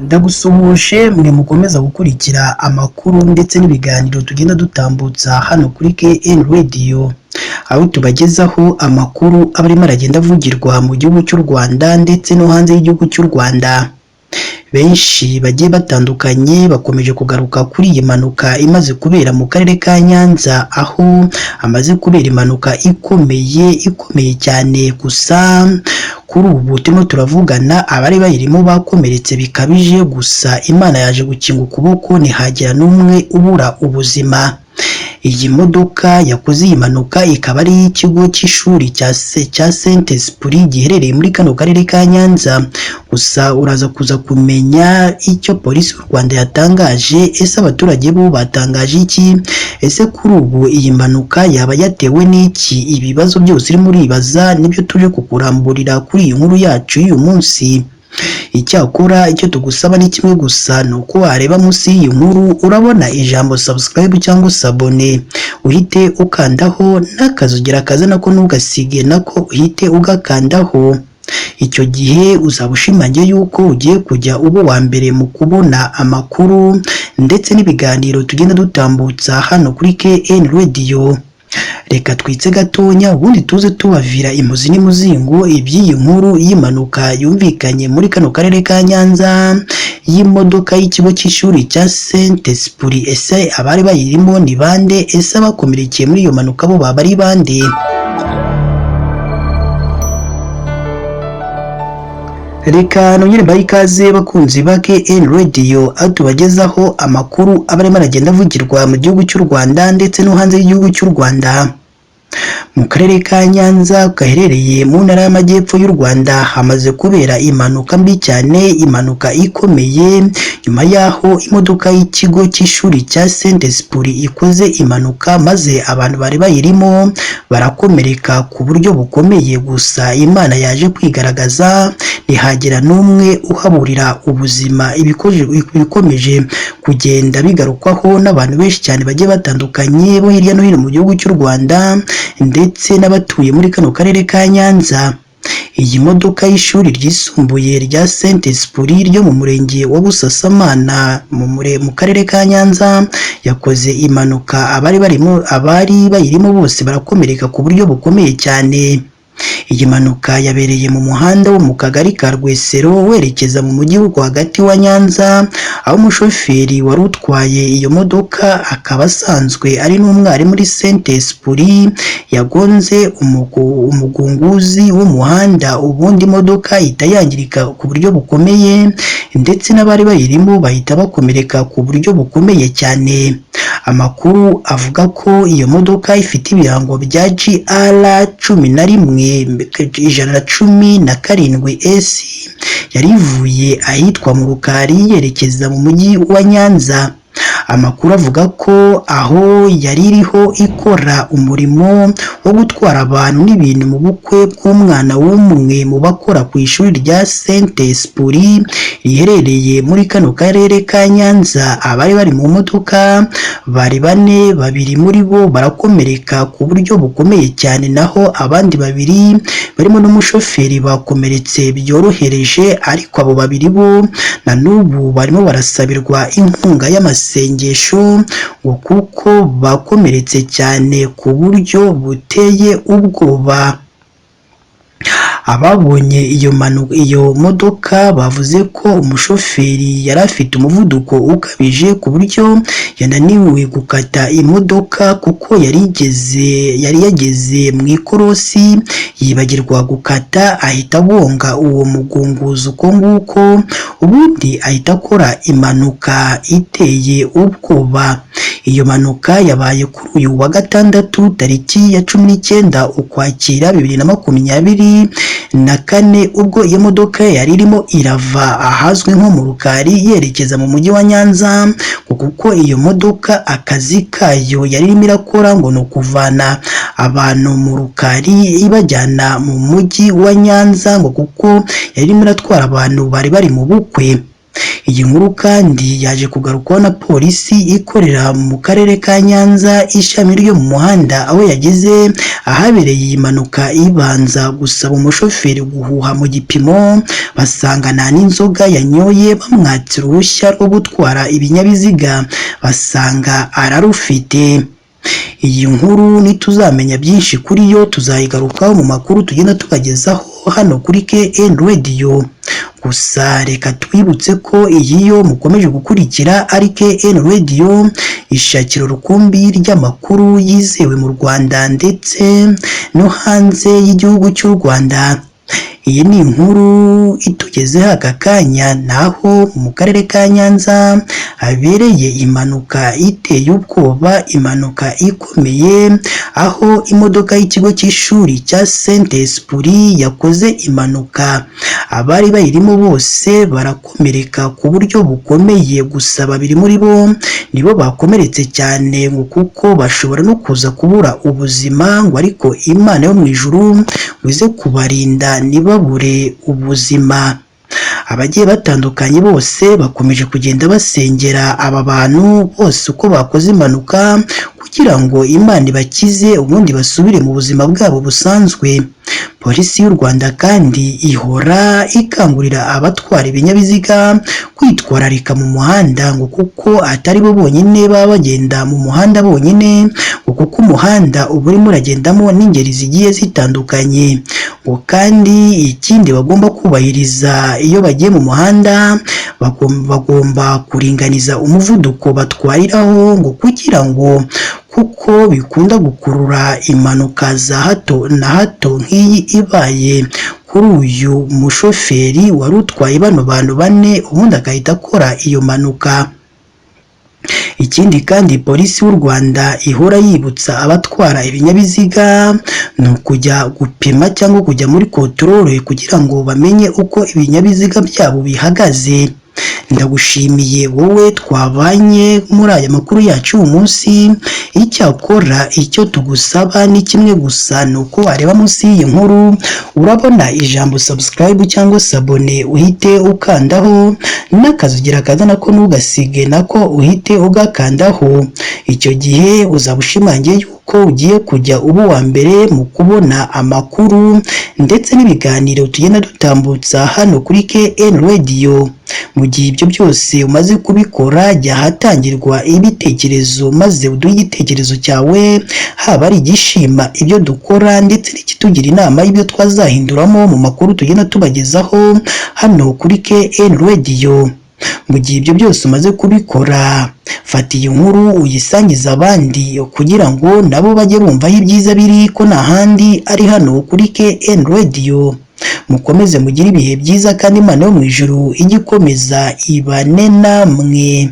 Ndagusuhuje mwe mukomeza gukurikira amakuru ndetse n'ibiganiro tugenda dutambutsa hano kuri KN Radio, aho tubagezaho amakuru aba arimo aragenda avugirwa mu gihugu cy'u Rwanda ndetse no hanze y'igihugu cy'u Rwanda. Benshi bagiye batandukanye bakomeje kugaruka kuri iyi mpanuka imaze kubera mu karere ka Nyanza, aho hamaze kubera impanuka ikomeye ikomeye cyane. Gusa kuri ubu turimo turavugana abari bayirimo bakomeretse bikabije, gusa Imana yaje gukinga ukuboko ntihagira n'umwe ubura ubuzima. Iyi modoka yakoze iyi mpanuka ikaba ari iy'ikigo cy'ishuri cya Saint Esprit giherereye muri kano karere ka Nyanza. Gusa uraza kuza kumenya icyo polisi y'u Rwanda yatangaje. Ese abaturage bo batangaje iki? Ese kuri ubu iyi mpanuka yaba yatewe n'iki? Ibibazo byose urimo uribaza nibyo tuje kukuramburira kuri iyi nkuru yacu y'uyu munsi. Icyakora icyo tugusaba ni kimwe gusa, ni uko wareba munsi y'iyi nkuru urabona ijambo subscribe cyangwa s'abonner, uhite ukandaho, n'akazogera kaza nako ntugasige, nako uhite ugakandaho. Icyo gihe uzaba ushimangiye yuko ugiye kujya uba uwa mbere mu kubona amakuru ndetse n'ibiganiro tugenda dutambutsa hano kuri KN Radio. Reka twitse gatonya ubundi tuze tubavira imuzi n'imuzingo iby'iyi nkuru y'impanuka yumvikanye muri kano karere ka Nyanza y'imodoka y'ikigo cy'ishuri cya Saint Esprit. Ese abari bayirimo ni bande? Ese abakomerekeye muri iyo mpanuka bo baba ari bande? Reka nongere mbahe ikaze bakunzi ba KN Radio, aho tubagezaho amakuru aba arimo aragenda avugirwa mu gihugu cy'u Rwanda ndetse no hanze y'igihugu cy'u Rwanda. Mu karere ka Nyanza gaherereye mu ntara y'Amajyepfo y'u Rwanda hamaze kubera impanuka mbi cyane, impanuka ikomeye, nyuma y'aho imodoka y'ikigo cy'ishuri cya Saint Esprit ikoze impanuka maze abantu bari bayirimo barakomereka ku buryo bukomeye. Gusa Imana yaje kwigaragaza ntihagira n'umwe uhaburira ubuzima. Ibikomeje kugenda bigarukwaho n'abantu benshi cyane bagiye batandukanye bo hirya no hino mu gihugu cy'u Rwanda ndetse n'abatuye muri kano karere ka Nyanza. Iyi modoka y'ishuri ryisumbuye rya Saint Esprit ryo mu murenge wa Busasamana mu karere ka Nyanza yakoze impanuka, abari bayirimo bose barakomereka ku buryo bukomeye cyane. Iyi mpanuka yabereye mu muhanda wo mu kagari ka Rwesero werekeza mu mujyi rwagati wa Nyanza, aho umushoferi wari utwaye iyo modoka akaba asanzwe ari n'umwarimu muri Saint Esprit yagonze umugunguzi w'umuhanda, ubundi imodoka ihita yangirika ku buryo bukomeye ndetse n'abari bayirimo bahita bakomereka ku buryo bukomeye cyane. Amakuru avuga ko iyo modoka ifite ibirango bya GR 11 117 S yari ivuye ahitwa mu Rukari yerekeza mu mujyi wa Nyanza. Amakuru avuga ko aho yari iriho ikora umurimo wo gutwara abantu n'ibintu mu bukwe bw'umwana w'umwe mu bakora ku ishuri rya Saint Esprit riherereye muri kano karere ka Nyanza. Abari bari mu modoka bari bane, babiri muri bo barakomereka ku buryo bukomeye cyane, naho abandi babiri barimo n'umushoferi bakomeretse byorohereje, ariko abo babiri bo na n'ubu barimo barasabirwa inkunga y'amasengesho ngo kuko bakomeretse cyane ku buryo buteye ubwoba. Ababonye iyo modoka bavuze ko umushoferi yari afite umuvuduko ukabije ku buryo yananiwe gukata imodoka, kuko yari yageze mu ikorosi yibagirwa gukata, ahita agonga uwo mugunguzi uko nguko, ubundi ahita akora impanuka iteye ubwoba. Iyo mpanuka yabaye kuri uyu wa gatandatu tariki ya 19 Ukwakira 2024, ubwo iyo modoka yari irimo irava ahazwi nko mu Rukari yerekeza mu mujyi wa Nyanza, ngo kuko iyo modoka akazi kayo yari irimo irakora ngo ni ukuvana abantu mu Rukari ibajyana mu mujyi wa Nyanza, ngo kuko yari irimo iratwara abantu bari bari mu bukwe. Iyi nkuru kandi yaje kugarukwaho na polisi ikorera mu karere ka Nyanza, ishami ryo mu muhanda, aho yageze ahabereye iyi mpanuka ibanza gusaba umushoferi guhuha mu gipimo, basanga nta n'inzoga yanyoye, bamwatse uruhushya rwo gutwara ibinyabiziga basanga ararufite. Iyi nkuru nituzamenya byinshi kuri yo tuzayigarukaho mu makuru tugenda tubagezaho hano kuri KN Radio. Gusa reka twibutse ko iyi yo mukomeje gukurikira ari KN Radio, ishakiro rukumbi ry'amakuru yizewe mu Rwanda ndetse no hanze y'igihugu cy'u Rwanda. Iyi ni inkuru itugezeho aka kanya, naho mu karere ka Nyanza habereye impanuka iteye ubwoba, impanuka ikomeye, aho imodoka y'ikigo cy'ishuri cya Saint Esprit yakoze impanuka, abari bayirimo bose barakomereka ku buryo bukomeye. Gusa babiri muri bo nibo bakomeretse cyane, ngo kuko bashobora no kuza kubura ubuzima, ngo ariko Imana yo mu ijuru ngo ize kubarinda ntibabure ubuzima. Abagiye batandukanye bose bakomeje kugenda basengera aba bantu bose uko bakoze impanuka, kugira ngo Imana ibakize ubundi basubire mu buzima bwabo busanzwe. Polisi y'u Rwanda kandi ihora ikangurira abatwara ibinyabiziga kwitwararika mu muhanda, ngo kuko atari bo bonyine baba bagenda mu muhanda bonyine, ngo kuko umuhanda uba urimo uragendamo n'ingeri zigiye zitandukanye. Ngo kandi ikindi bagomba kubahiriza iyo bagiye mu muhanda, bagomba kuringaniza umuvuduko batwariraho, ngo kugira ngo kuko bikunda gukurura impanuka za hato na hato nk'iyi ibaye kuri uyu mushoferi wari utwaye bano bantu bane, ubundi agahita akora iyo mpanuka. Ikindi kandi polisi y'u Rwanda ihora yibutsa abatwara ibinyabiziga ni ukujya gupima cyangwa kujya muri contrôle kugira ngo bamenye uko ibinyabiziga byabo bihagaze. Ndagushimiye wowe twabanye muri aya makuru yacu uyu munsi. Icyakora icyo tugusaba ni kimwe gusa, ni uko wareba munsi y'iyi nkuru urabona ijambo subscribe cyangwa s'abonner, uhite ukandaho, n'akazugira kaza nako ntugasige, nako uhite ugakandaho. Icyo gihe uzaba ushimangiye yuko ugiye kujya uba uwa mbere mu kubona amakuru ndetse n'ibiganiro tugenda dutambutsa hano kuri KN Radio. Mu gihe ibyo byose umaze kubikora, jya ahatangirwa ibitekerezo maze uduhe igitekerezo cyawe, haba ari igishima ibyo dukora ndetse n'ikitugira inama y'ibyo twazahinduramo mu makuru tugenda tubagezaho hano kuri KN Radio. Mu gihe ibyo byose umaze kubikora, fata iyi nkuru uyisangize abandi kugira ngo nabo bajye bumva aho ibyiza biri, ko nta handi ari hano kuri KN Radio. Mukomeze mugire ibihe byiza, kandi Imana yo mu ijuru ijye ikomeza ibane namwe.